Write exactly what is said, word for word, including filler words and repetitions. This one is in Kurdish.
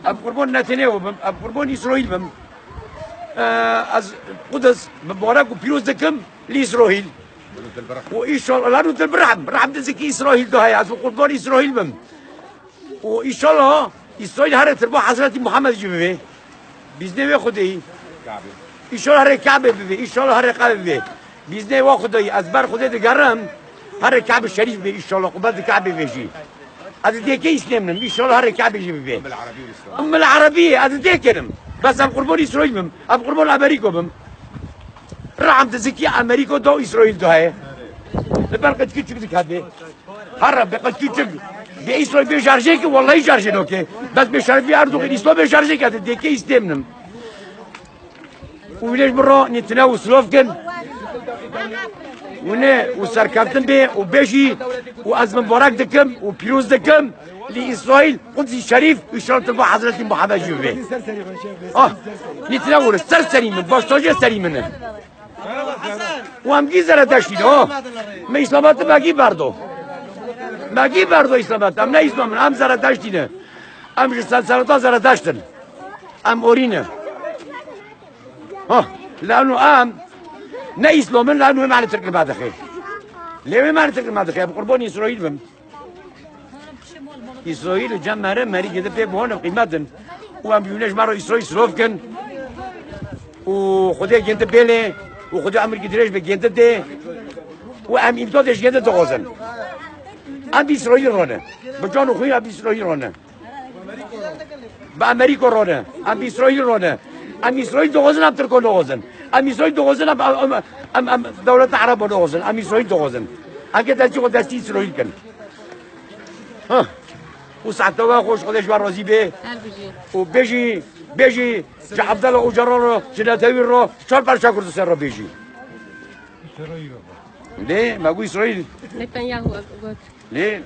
Em qurban Netanyahu bim, em qurban Îsraîl bim. Ee, ez Qudus mibarek û pîroz dikim li Îsraîl. Û înşallah, lanu til birhem, birhem dizikî Îsraîl de heye, ez qurban Îsraîl bim. Û înşallah Îsraîl here tirba Hezretî Muhammed jî bibe. Bîznê wê Xwedêyî. Înşallah here Kabe bibe, înşallah here Kabe bibe. Bîznê wê Xwedêyî, ez ber Xwedê digerim, here Kabe Şerîf bibe înşallah, qubet di Kabe vêjî. Ez dêkê îstêmnim, înşallah here Kabe jî bibe. Ummul Erebî, ez dêkerim. Bes em qurban Îsraîl bim, em qurban Amerîko bim. Reham dizikî Amerîko da Îsraîl da heye. Li ber qeçkî çik dikate. Herre be qeçkî çik. Be Îsraîl bê şarjê ki, wellahî şarjê doke. Bes bê şerefî Erdogan Îslam bê şarjê ki, ez dêkê îstêmnim. Û wî lêj min re nîtine û silav kin. Û ne û serkeftin bê û bêjî û ez mibarek dikim û pîroz dikim li Îsraîl, Qudsî Şerîf, û şereftir bo Hezretî Muhammed jî bibe. Ah, nîtine û ser serî min, baştajê serî min e. Û em gî Zeredeştî ne, oh. Me Îslamatî me gî berdo. Me gî berdo Îslamat. Em ne Îslam in, em Zeredeştî ne. Em ji selseleta Zeredeşt in. Em orî ne. Ha, lano em ne Îslam in, lano em mane Tirk li me dixe. Lê wê mane Tirk li me dixe, bi qurbanî Îsraîl bim. Îsraîl û cem mere, merî gedi pê buhane qîmet in. Û em bîne ji me re Îsraîl silav kin. Û Xwedê gêndi bêlê. Û Xwedê emirkî dirêj be gêndi dê. Û em îmdad êj gêndi dixwazin. Em bi Îsraîl rane. Bi can û xwîn em bi Îsraîl rane. Bi Amerîko rane. Em bi Îsraîl rane. Em Îsraîl dixwazin, em Tirko dixwazin. Em Îsraîl dixwazin, em, em, em, em dewleta Erebo dixwazin. Em Îsraîl dixwazin. Em ke destî xwe destî Îsraîl kin. Hah. Û saete we xweş, Xwedê ji we razî be. Her bijî. Û bêjî, bêjî, ji Abdullah Ocalan re, ji Netewî re, çar parça Kurdistan re bêjî. Lê, me got Îsraîl. Netanyahu got. Lê.